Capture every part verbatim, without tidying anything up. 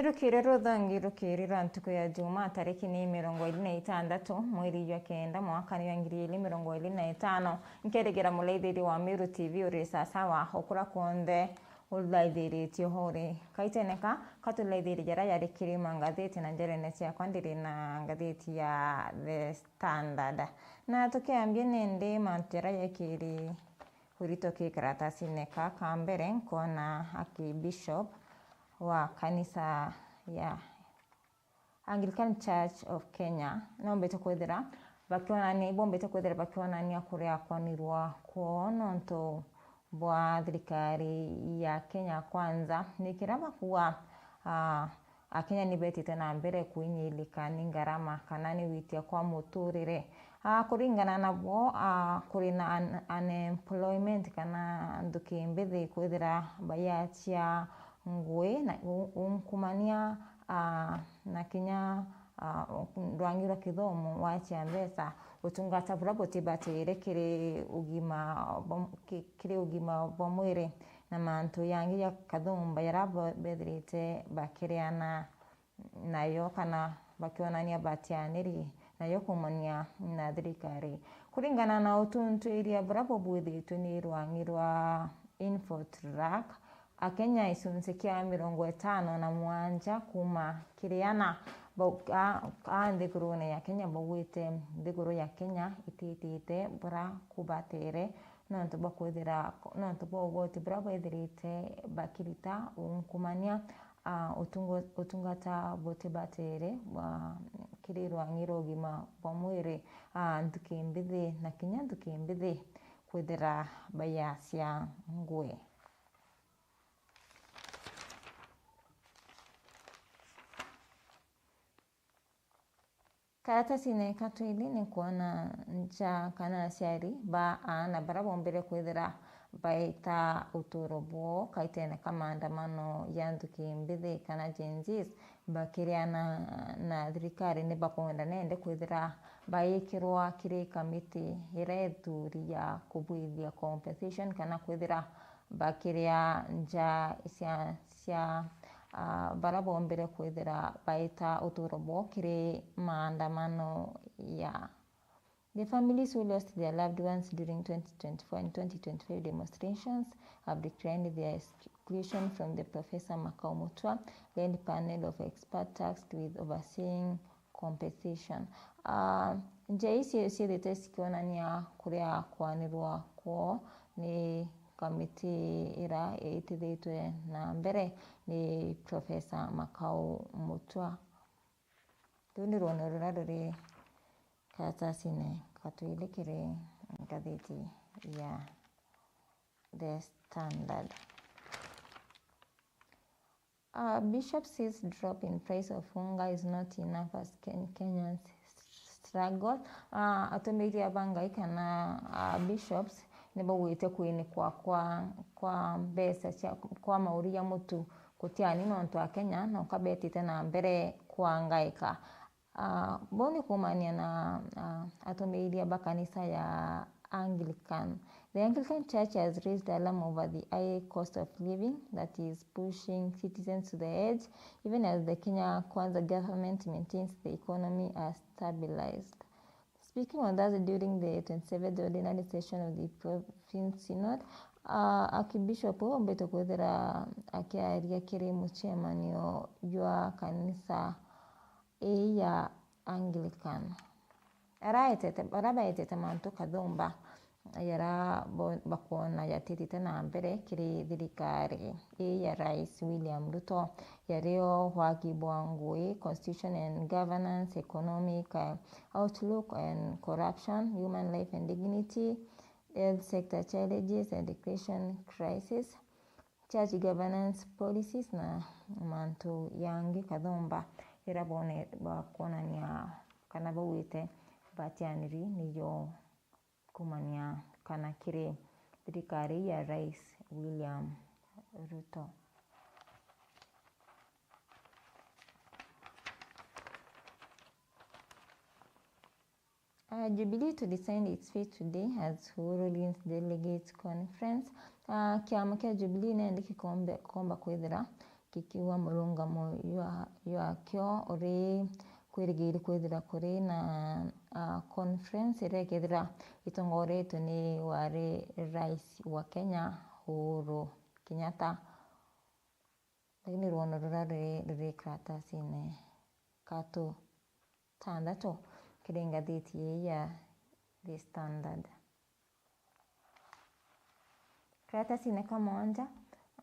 Rukiri ruthongi rukiri rwa ntuku ya Juma, tariki ni mirongo iri na itandatu, mweri jwa kenda, mwaka ni wa ngiri iri mirongo iri na itano. Nkerigira mulaithiri wa Meru T V uri sasawa, ukura kunthe ulaithiritie uri. Kaitene ka, katulaithiri jara yari kiri mangathiti na njerene ciakwa ndiri na ngathiti ya The Standard. Na tukiambia nindi mantu jara jekiri urito ki karatasine ka ka mbere, nkwona Archbishop wa kanisa ya Anglican Church of Kenya, nombete kwithira bakionania, ibombete kwithira bakionania kuria kwanirwa kwoo nontu bwa thirikari ya Kenya Kwanza. Ni kiria bakuga, ah, Akenya ni betite na mbere kwinyilika ni ngarama kana ni witia kwa muturire. Ah, kuringana nabo, ah, kuri na un-, unemployment kana nthuki mbithi kwithira baiachia ngui na u-, unkumania, ah, na kinya, ah, rwangi rwa kithomo, wachia mbeca, utungata bura butibatire kiri ugima bwa, ki-, kiri ugima bwa mwiri na mantu yangi ja kathumba jara bo-, bethirite bakiriana nayo kana bakionania batianiri nayo kuumania na thirikari. Kuringana na utuntwiria bura bubwithitwe ni rwangi rwa Infotrack, Akenya gicunci kia mirongo itano na mugwanja kuuma kiri ana bau-, a, a nthigurune ya Kenya baugite nthiguru ya Kenya ititite bura kubatere nontu bwa kwithira, nontu bwa ugoti bura bwethirite bakirita unkumania, a, utungo-, utungata butibatere bwa kiri rwangi rwa ugima bwa mwiri, a, nthuki mbithi na kinya nthuki mbithi kwithira baiacia ngui. Karatasine ka twili ni kwona nja kana aciari ba aana bara bombire kwithira baita uturo bwoo kaitene ka maandamano ya nthuki mbithi kana Gen Zs bakiriana na thirikari ni bakwenda nende kwithira baikirwa kiri kamiti iria ithuri ya kubwithia compensation kana kwithira bakiria nja cia, cia, ah, bara bombire kwithira baita uturo bwoo kiri maandamano ya. The families who lost their loved ones during twenty twenty-four and twenty twenty-five demonstrations have declined their exclusion from the Professor Makau Mutua led panel of experts tasked with overseeing compensation. Ah, nja ici ciithite cikionania kuria kwanirwa kwoo ni kamiti ira iitithitwe na mbere ni Professor Makau Mutua. Ruu ni rwone ruria ruri karatasine ka twili kiri ngathiti ya The Standard. Uh, Bishop says drop in price of unga is not enough as Ken-, Kenyans struggle. Uh, atumiria ba Ngai kana, uh, bishops ni baugite kwinikwa kwa, kwa mbeca cia, kwa mauri ja mutu kutiani nontu Akenya noka betite na mbere kwangaika. Ah, bau ni kuumania na, ah, atumiria ba kanisa ya Anglican. The Anglican Church has raised alarm over the high cost of living that is pushing citizens to the edge, even as the Kenya Kwanza government maintains the economy has stabilized. Speaking on Thursday during the twenty-seventh ordinary session of the Province Synod, ah, Archbishop uyu ombite kwithira akiaria kiri mucemanio jwa kanisa ii ya Anglican. Araetete, bara baetete mantu kathumba jara bo-, bakwona jatitite na mbere kiri thirikari ii ya Rais William Ruto, jario waki bwa ngui, constitution and governance, economic, eh, outlook and corruption, human life and dignity, health sector challenges, education crisis, church governance policies na mantu yangi kathumba, ira bone bakwonania kana baugite batianiri niyo kumania kana kiri thirikari ya Rais William Ruto. Uh, Jubilee to decide its fate today as Uhuru leads delegates conference. Uh, kiama kia Jubilee nende kikombe-, komba kwithira gikiuga murungamo jwa, jwakio uri kwirigiiri kwithira kuri na, ah, conference iria ikethira itongoretwe ni wari rais wa Kenya, Uhuru Kenyatta. Lakini rwono ruria ruri, ruri karatasine katu tandatu kiri ngathiti ii ya The Standard. Karatasine ka mwanja,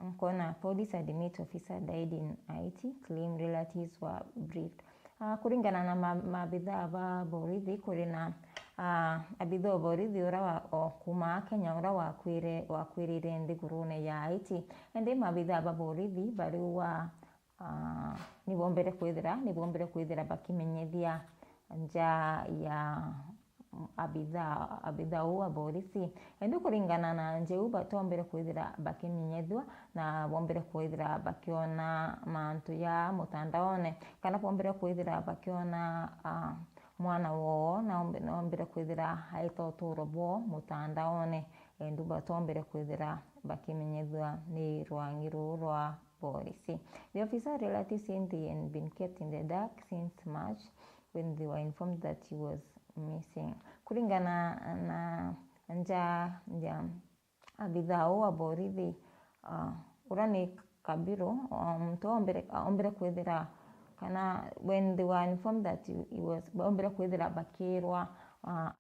nkwona, "Police admit officer died in Haiti, claim relatives were briefed." Ah, kuringana na ma-, maabithaa ba borithi, kuri na, ah, abithaa o borithi ura wa, o kuuma Kenya ura wakwire, wakwirire nthigurune ya Haiti. Indi maabithaa ba borithi bariuga, ah, nibombere kwithira, nibombere kwithira bakimenyithia nja ya abithaa, abithaa uu a borisi. Indi kuringana na nja iu, batombere kwithira bakimenyithua na bombere kwithira bakiona mantu ja mutandaone, kana bombere kwithira bakiona, ah, mwana woo na ombe-, na ombere kwithira aita uturo bwoo mutandaone. Indi batombere kwithira bakimenyithua ni rwangi ruu rwa borisi. The officer relatives said they had been kept in the dark since March when they were informed that he was missing. Kuringana na nja ya abithaa uu wa borithi, ah, uria ni Kabiru, ah, muntu ombere, ombere kwithira, kana when they were informed that he, he was, ombere kwithira bakirwa, ah,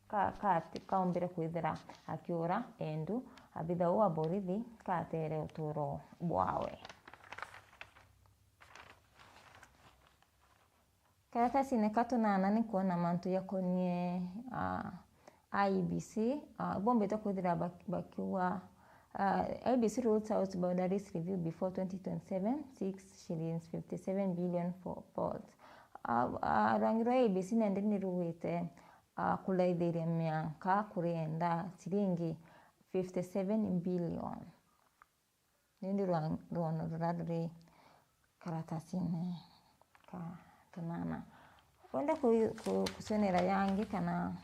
ka-, ka-, kaombire kwithira akiura, endu abitha uu wa borithi katere uturo bwawe. Karatasine ka tunana ni kwona mantu jakonie, ah, I E B C, ah, bombite kwithira bak-, bakiuga, ah, I E B C rules out boundaries review before twenty twenty-seven, six shillings fifty-seven billion for polls. Ah, ah, rwangi rwa I E B C nende ni rugite, ah, kuraithiria mianka kurienda ciringi fifty-seven billion. Nindi rwa-, rwono ruria ruri karatasine ka tunana. Wenda ku-, ku-, kucionera yangi kana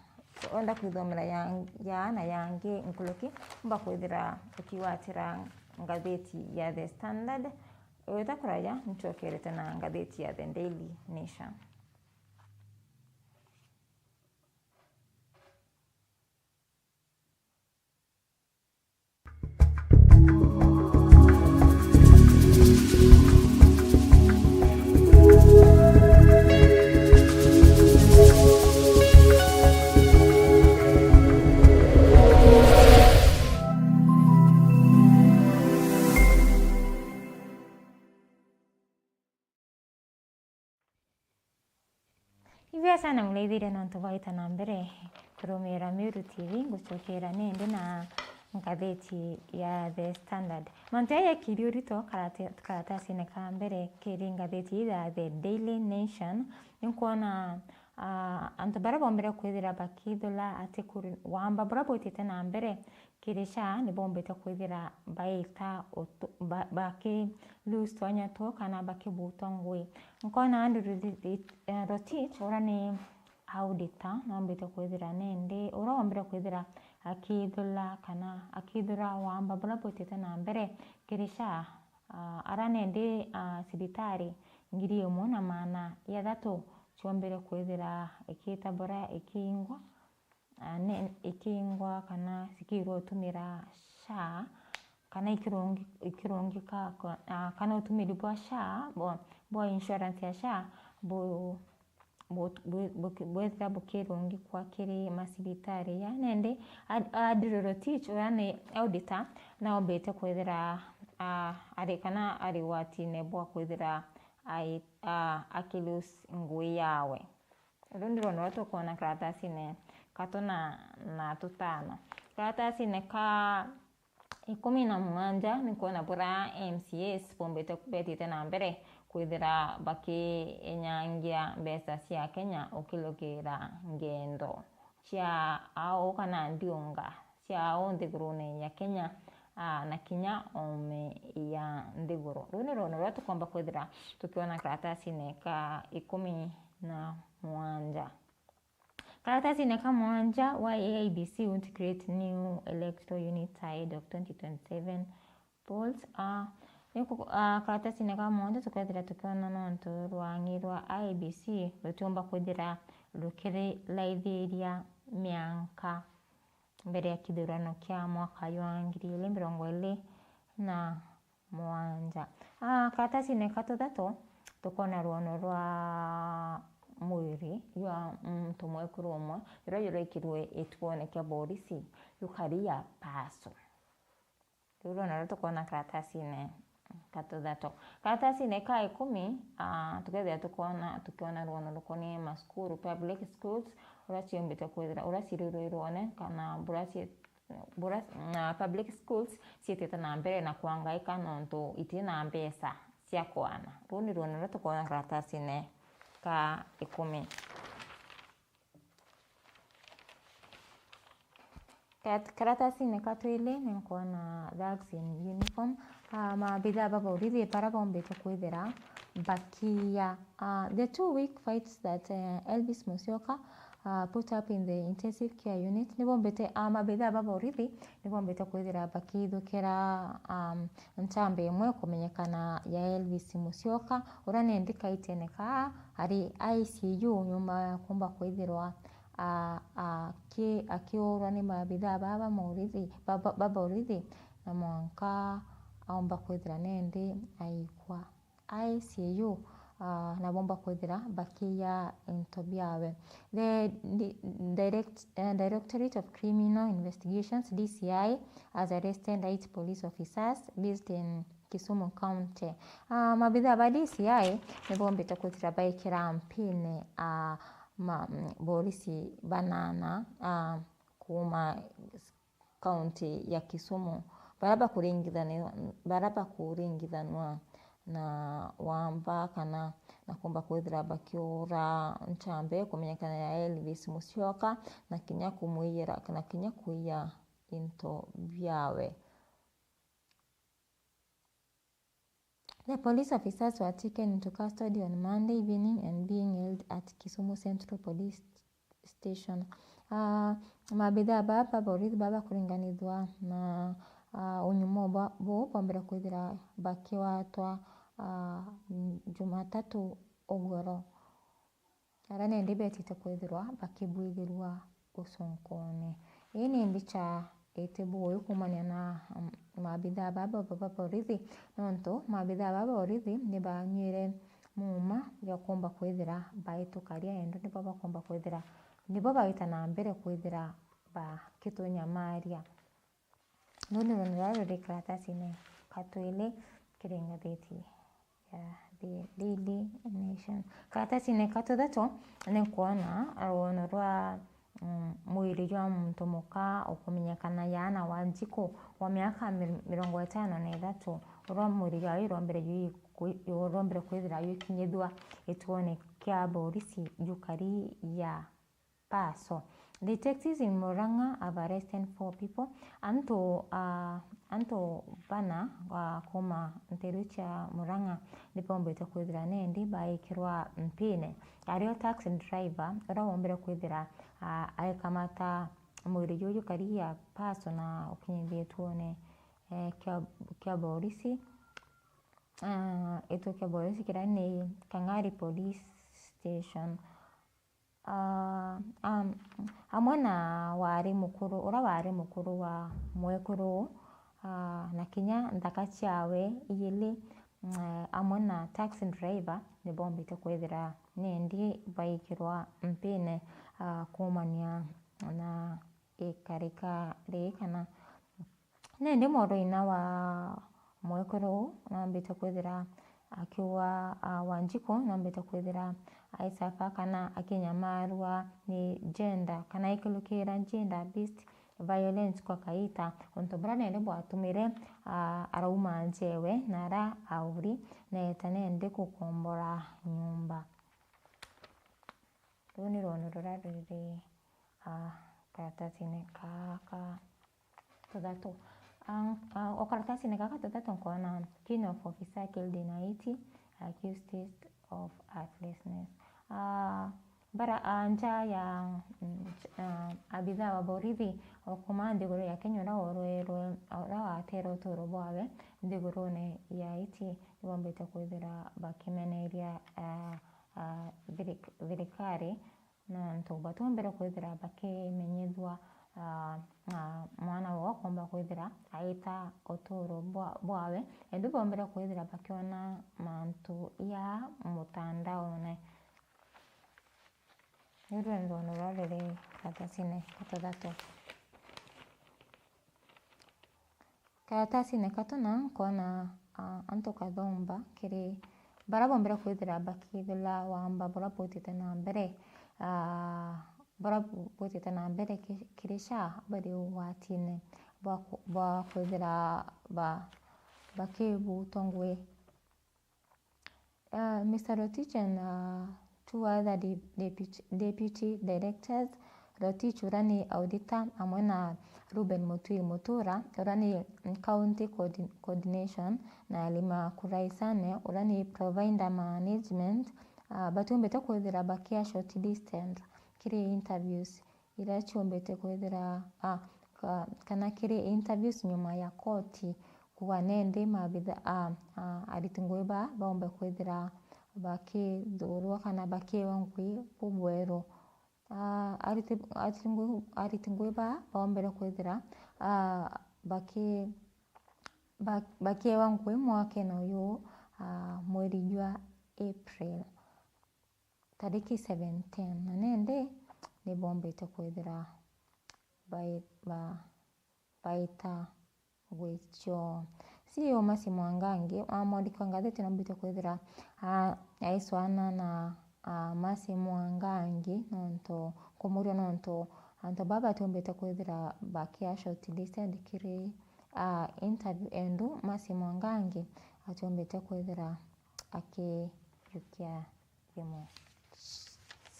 wenda kwithomera yang-, ya na yangi nkuruki, umba kwithira ukiwatira ngathiti ya The Standard. Wita kuraja, ncokerete na ngathiti ya The Daily Nation. Ibiacara na muraithiria nontu bwaita na mbere kurumiira Meru T V, ngucokera nindi na ngathiti ya The Standard. Mantu jaya jakiri urito karate-, karatasine ka mbere kiri ngathiti ii ya The Daily Nation, ni nkwona, ah, antu baria bombire kwithira bakithula ati kuri wamba buria bwitite na mbere kiri SHA, ni bombite kwithira baita utu-, ba-, baki lose twanya two kana bakibutwa ngui. Nkona Andrew Roti-, eh, Rotich, uria ni auditor, nambite kwithira nindi uria wombire kwithira akithula kana akithura wamba buria bwitite na mbere kiri SHA, ah, ara nindi, ah, cibitari ngiri imwe na maana jathatu ciombire kwithira ikitabura ikingwa, ah, ne-, ikingwa kana cikirwa utumira SHA, kana ikirungi-, ikirungika ko-, ah, kana utumiri bwa SHA, bwa, bwa insurance ya SHA, bu-, bu-, bu-, buki-, bwethira bukirungikwa kiri macibitari ya. Nindi Ad-, Andrew Rotich, uria ni auditor, naombite kwithira, ah, ari kana ari watine bwa kwithira ai-, ah, akilose ngui yawe. Ruu ndirwo nirwo tukwona karatasine ka tuna na tutano. Karatasine ka ikumi na mugwanja ni kwona buria M C As bombite betite na mbere kwithira bakiinyangia mbeca cia Kenya ukilukira ngendo cia au kana ndiunga cia au nthigurune ya Kenya, aa, na kinya oome ya nthiguru. Ruu ni rwono ruria tukomba kwithira tukiona karatasine ka ikumi na mugwanja. Karatasine ka mugwanja, why I E B C won't create new electoral units ahead of twenty twenty-seven Polls, ah, ni ku-, ah, karatasine ka mwanja tukethira tukiona nontu rwang'i rwa I E B C rutiumba kwithira rukiriraithiria mianka mbere ya kithurano kia mwaka jwa ngiri igiri mirongo iri na mwanja. Ah, karatasine ka tuthatu tukona rwono rwa mwiri jwa muntu mwekuru umwe juria juraikirwe gituone kia borisi jukari ya Paso. Riu rwono ruria tukwona karatasine ka tuthatu. Karatasine ka ikumi, ah, tukethira tukwona, tukiona rwono rukonie masukuru, public schools, uria ciumbite kwithira, uria cirirwe rwone kana bura cie-, bura, na public schools ciitite na mbere na kwangaika nontu itina mbeca cia kwana. Ruu ni rwono ruria tukwona karatasine ka ikumi. Kat-, karatasine ka twili ni nkwona thugs in uniform. Ah, maabithaa ba borithi bara bombite kwithira bakiya, ah, the two week fights that, eh, Elvis Musyoka, ah, put up in the intensive care unit, nibombite, ah, maabithaa ba borithi nibombite kwithira bakithukira, um, nchambe imwe kumenyekana ya Elvis Musyoka, uria nendi kaitene kaa ari I C U nyuma ya kumba kwithirwa a-, aki-, akiurwa ni maabithaa baa ba morithi, ba, ba, ba borithi, na mwanka aumba kwithira nendi aikwa I C U, ah, na bomba kwithira bakiya into biawe. The di-, direct-, eh, Directorate of Criminal Investigations, D C I, has arrested eight police officers based in Kisumu County. Ah, maabithaa ba D C I nibombite kwithira baikira mpine, ah, ma-, mm, borisi banana, ah, kuuma kaunti ya Kisumu, baria bakuringithani-, baria bakuringithanwa na wamba kana na kumba kwithira bakiura nchambe kumenyekana ya Elvis Musyoka na kinya kumwiyira, na kinya kwiya into biawe. The police officers were taken into custody on Monday evening and being held at Kisumu Central Police Station. Ah, maabithaa baa ba borithi baa bakuringanithua na, ah, unyumo bwa-, buu bombire kwithira bakiwatwa, ah, Jumatatu ugoro. Aria nendi betite kwithirwa bakibwithirua ucunkune. Ii ni mbicha iti bui kuumania na, um, maabithaa baa ba, ba, ba borithi, nontu maabithaa baa ba borithi ni baanyuire muuma jwa kumba kwithira baitukaria, endo nibo bakumba kwithira, nibo baita na mbere kwithira bakitunyamaria. Ruu ni rwoni ruria ruri karatasine ka twili kiri ngathiti ya The Daily Nation. Karatasine ka tuthatu ni nkwona rwono rwa, mm, mwiri jwa muntu muka ukumenyekana Yaana Wanjiku wa miaka mir-, mirongo itano na ithatu, uria mwiri jwawe jurombere jwi-, kwi-, jurombere kwithira jukinyithua gituone kia borisi jukari ya Paso. Detectives in Murang'a have arrested four people. Antu, ah, antu bana, ah, kuuma nteru cia Murang'a nibombite kwithira nendi baikirwa mpine. Ario taxi driver uria wombire kwithira, ah, aikamata mwiri juju kari ya Paso na ukinyithie gituone, eh, kia, kia borisi. Ah, gituo kia borisi kiria ni Kang'ari Police Station. Ah, am-, amwe na wari mukuru, uria wari mukuru wa mwekuru uu, ah, na kinya nthaka ciawe ijiri, mm, amwe na taxi driver nibombite kwithira nendi baikirwa mpine, ah, kuumania na ikarika rii kana Nindi moro ina wa mwekuru uu nambite kwithira akiuga, ah, Wanjiku nambite kwithira aisaka kana akinyamarua ni gender, kana ikilukira gender based violence kwa kaita, untu buria nindi bwatumire, ah, arauma njewe na ara auri, na eeta nindi gukombora nyumba. Ruu ni rwoni ruria ruri, ah, karatasine kaa ka tuthatu. Ah, ah, o karatasine kaa ka tuthatu nkwona, "Queen of officer killed in Haiti, accused of heartlessness." Ah, Bara, ah, nja ya, mm, ch-, ah, abithaa wa borithi o kuuma nthiguru ya Kenya, uria worwerwe, uria wateere uturo bwawe nthigurune ya Haiti, nibombite kwithira bakimeneria, ah, ah, thirik-, thirikari, nontu batombire kwithira bakimenyithua, ah, ah, mwana wao akomba kwithira aita uturo bwa-, bwawe, indi bombire kwithira bakiona mantu ya mutandaone. Riu rwendo ruria ruri karatasine ka tuthatu. Karatasine ka tuna nkwona, ah, antu kathomba kiri baria bombire kwithira bakithila wamba buria bwitite na mbere, ah, buria bu-, bwitite na mbere ki-, kiri SHA bari ugwatine bwa ku-, bwa kwithira ba-, bakibutwa ngui. Uh, Mister Rotich and, uh, two other de-, deputy, deputy directors, Rotich uria ni auditor, amwe na Reuben Mutui Mutura uria ni county coordi-, coordination, na Lima Kuraisane uria ni provider management, uh, batiumbite kwithira bakia shortlisted kiri interviews iria ciumbite kwithira, ah, ka-, kana kiri interviews nyuma ya koti kuuga nandi maabitha, ah, ah, ariti ngui baa baumbe kwithira bakithurwa kana bakiewa ngui bubweru. Ah, ariti, ariti ngui, ariti ngui baa baombere kwithira, ah, baki-, ba-, bakiewa ngui mwakene uyu, ah, mweri jwa April. Tariki seventeen, na nandi nibombite kwithira bai-, ba-, baita ngui cioo. CEO Mercy Mwangangi, a mwandiki wa ngatheti, nombite kwithira, a, aiswana na, a, Mercy Mwangangi, nontu, kumuria nontu antu baa batiumbite kwithira bakia shortlisted kiri, a, interview, endu Mercy Mwangangi atiumbite kwithira akiyukia thimu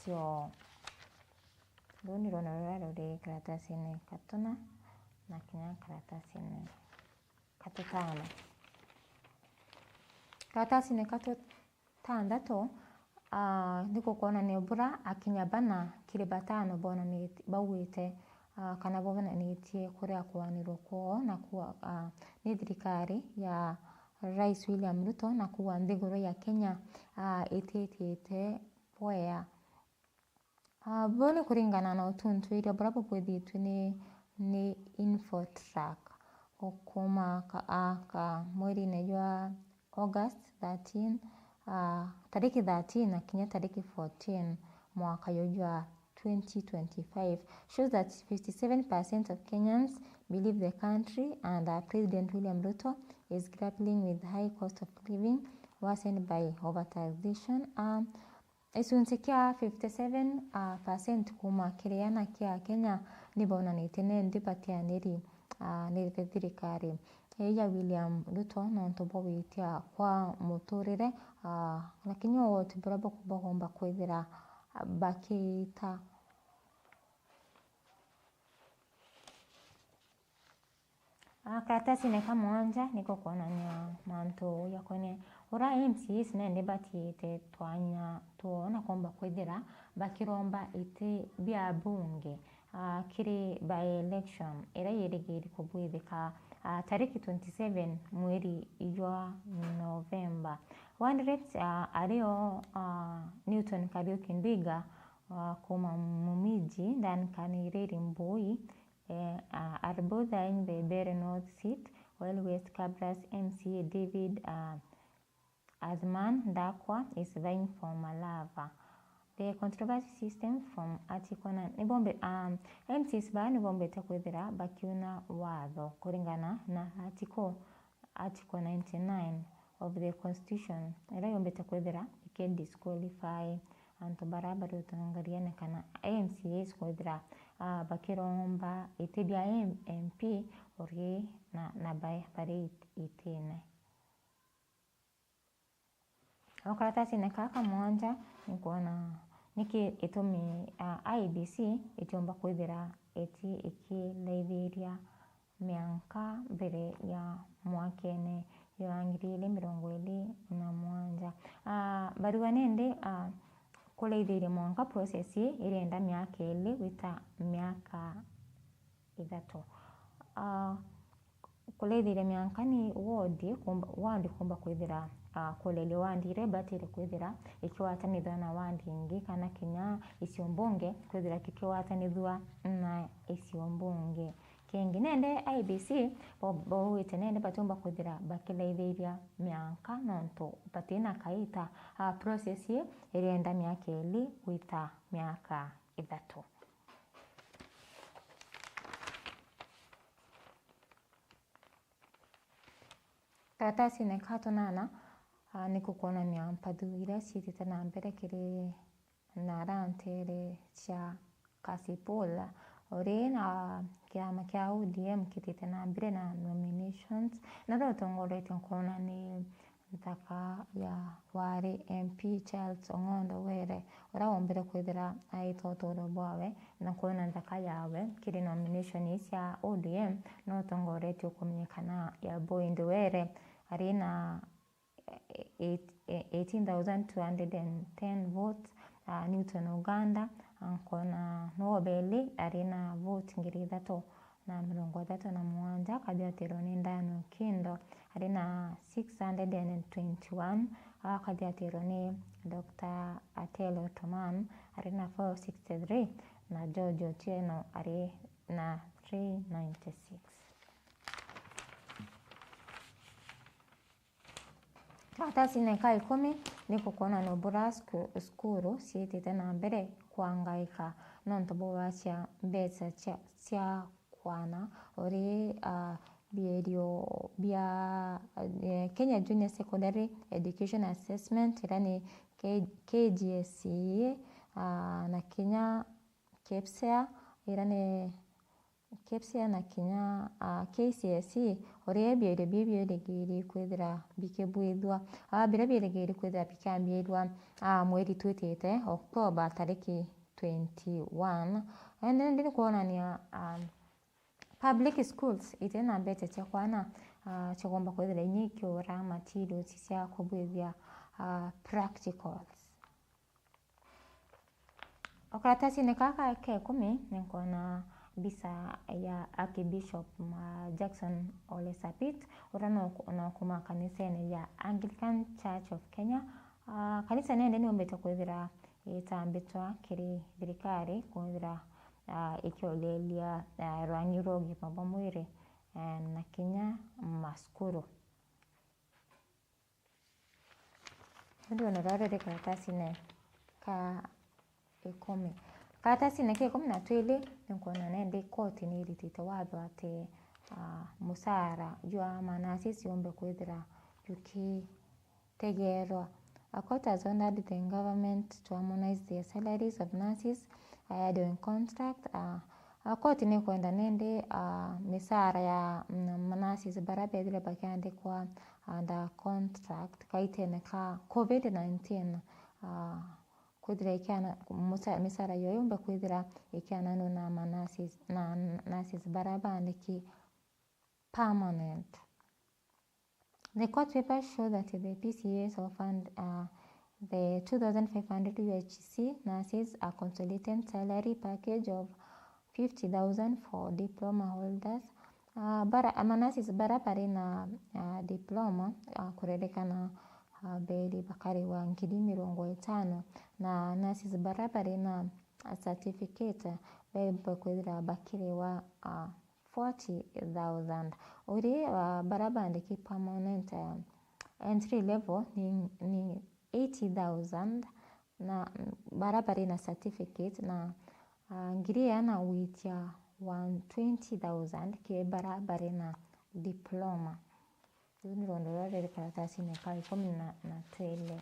cioo. Ruu ni rwona ruria ruri karatasine ka tuna na kinya karatasine ka tutano. Karatasine ka tutandatu, ah, ni gukwonania bura akinya bana kiri batano bonaniti-, bauite, ah, kana bonanitie kuria kwanirwa kwoo na kuwa, ah, ni thirikari ya Rais William Ruto na kuuga nthiguru ya Kenya, ah, ititite bwea. Ah, buu ni kuringana na utuntwira buria bubwithitue ni, ni Infotrack. Kuuma ka, ah, ka mweri-ini jwa August thirteen, ah, tariki thirteen na kinya tariki fourteen mwaka juu jwa twenty twenty-five shows that fifty-seven percent of Kenyans believe the country under President William Ruto is grappling with high cost of living worsened by overtaxation. Um, gicunci kia fifty-seven, uh, percent kuuma kiri ana kia Kenya ni bonanitie nandi batianiri, ah, ni thirikari ii ya William Ruto nontu bwa gwitia kwa muturire, ah, lakini ugoti buria baku-, bagomba kwithira bakiita. Ah, karatasine ka mwanja niko kwonania mantu jakonie uria M C As nandi batiite twanya twoo na komba kwithira bakiromba iti bia bunge, ah, kiri by-election iria yirigiri kubwithika, ah, tariki twenty-seven mweri jwa Novemba. Wandirite, ah, ario, ah, Newton Kariuki Ndwiga, ah, kuuma Mumiji, Duncan Ireri Mbui, eh, ah, Arbutha in the Bere North seat, while West Kabras M C A David, ah, Athman Ndakwa is vying for Malava. The controversy system from Article nine. Nibombe, um, M C As baa nibombete kwithira bakiuna watho kuringana na Article, Article ninety-nine of the Constitution, iria yombete kwithira iki-disqualify antu baria bari utongoriene kana M C As kwithira, ah, bakiromba iti bia M-, M P uri na, na bae bari it-, itine. O karatasine kaa ka mwanja, nikwona niki itumi, ah, I E B C itiumba kwithira iti ikilaithiria mianka mbere ya mwakene jwa ngiri igiri mirongo iri na mwanja. Ah, barua nindi, ah, Kuraithiria mwanka process ii irienda miaka iiri gwita miaka ithatu. Ah, kuraithiria mwanka ni ward kumba, ward kumba kwithira, ah, kureria ward iria ibatire kwithira ikigwatanithua na ward ingi, kana kinya icio mbunge kwithira kikigwatanithua na icio mbunge. Kingi, nende I E B C bo-, baugite nende batiumba kwithira bakiraithiria mianka, nontu batina kaita. Ah, process ii irienda miaka iiri gwita miaka ithatu. Karatasine ka tunana, ah, ni gukwonania mpathu iria ciitite na mbere kiri na aria nteere cia Kasipul, uri na kiama kia O D M kitite na mbere na nominations, na uria utongoretie nkwona ni nthaka ya wari M P Charles Ong'ondo Were, uria wombire kwithira aita utuuro bwawe na kwona nthaka yawe kiri nomination ii cia O D M, no utongoretie kumenyekana ya Boyd Were, ari na eight-, eighteen thousand two hundred and ten votes. Ah, Newton Uganda, ah, nkona nwe wa beli ari na vote ngiri ithatu na mirongo ithatu na mugwanja, akathiatirwa ni Dan Okindo ari na six hundred and twenty-one, akathiatirwa ni Doctor Atelo Toman ari na four sixty-three, na George Otieno ari na three ninety-six. Karatasine ka ikumi ni gukwonania buria sku-, cukuru ciitite na mbere kwangaika nontu bwa cia mbeca cia, cia kwana, uri, ah, bierio bia, eh, Kenya Junior Secondary Education Assessment, iria ni K-, K J S E E, ah, na kinya KPSEA, iria ni KPSEA na kinya, ah, K C S E, uria bierio biu bierigiiri kwithira bikibwithua, ah, biria bierigiiri kwithira bikiambirua, ah, mweri twitite, October, tariki twenty-one. Indi ni kwonania, ah, public schools itina mbeca cia kwana, ah, cikomba kwithira inya ikiura materials cia kubwithia, ah, practicals. O karatasine kaka ka ikumi, ni nkwona mbica ya Archbishop, ma, Jackson Ole Sapit, uria no, no kuma kanisene ya Anglican Church of Kenya. Ah, kanisa nende ni umbite kwithira itambitwa kiri thirikari kwithira, ah, ikiolelia, ah, rwangi rwa ugima bwa mwiri, eh, na kinya masukuru. Indi ona rwari ruri karatasine ka ikumi. Karatasine ka ikumi na twiri, ni nkwona nende koti ni iritite watho ati, ah, mucara jwa manurses yumbe kwithira jukitegeerwa. A court has ordered the government to harmonize the salaries of nurses hired on contract, ah, A koti ni kwenda nindi, ah, micara ya, mm, ma nurses baria bethire bakiandikwa under contract kaitene ka covid nineteen, ah, kwithira ikiana, musa-, micara yo yumbe kwithira ikiananwa na ma nurses, na nurses baria baandiki permanent. The court papers show that the P C As offered, uh, the two thousand five hundred U H C nurses a consolidated salary package of fifty thousand for diploma holders. Uh, bara, ama nurses bara bari na, uh, diploma, uh, kuririkana, uh, beri bakariwa ngiri mirongo itano, na nurses bara bari na, uh, certificate, beri bakwithira bakiriwa, uh, forty thousand. Uri, uh, bara bandiki permanent, uh, entry level ni, ni eighty thousand, na, mm, bara bari na certificate, na, uh, ngiri iana gwitia one twenty thousand ki bara bari na diploma. Riu ni rwendo ruria ruri karatasine ka ikumi na, na twiri.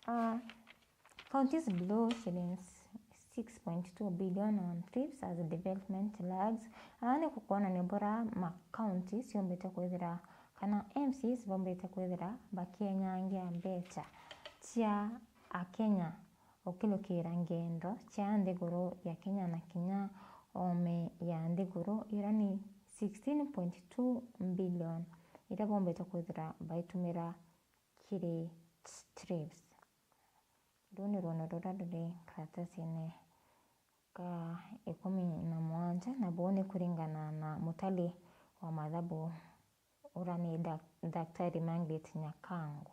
Uh, counties blow shillings six point two billion on trips as development lags. Aa ni kukwonania buria ma counties ciumbite kwithira, kana M Cs bombite kwithira bakienyangia mbeca cia Akenya ukilukira ngendo cia nthiguru ya Kenya na kinya oome ya nthiguru, iria ni sixteen point two billion, iria bombite kwithira baitumira kiri TRIPS. Ruu ni rwono ruria ruri karatasine ka ikumi na mugwanja, na buu ni kuringana na mutari wa mathabu uria ni dak-, Daktari Margaret Nyakango.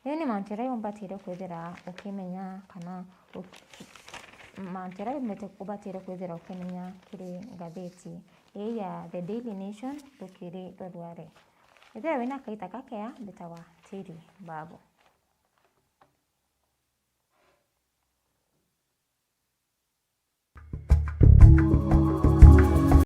Riu ni mantu jaria ubatire kwithira ukimenya kana uki-, mantu jaria ubatire kwithira ukimenya kiri ngathiti ii ya The Daily Nation rukiri rwa Rware. Ethira wina kaita gakea, mbitawa Tiri Babu.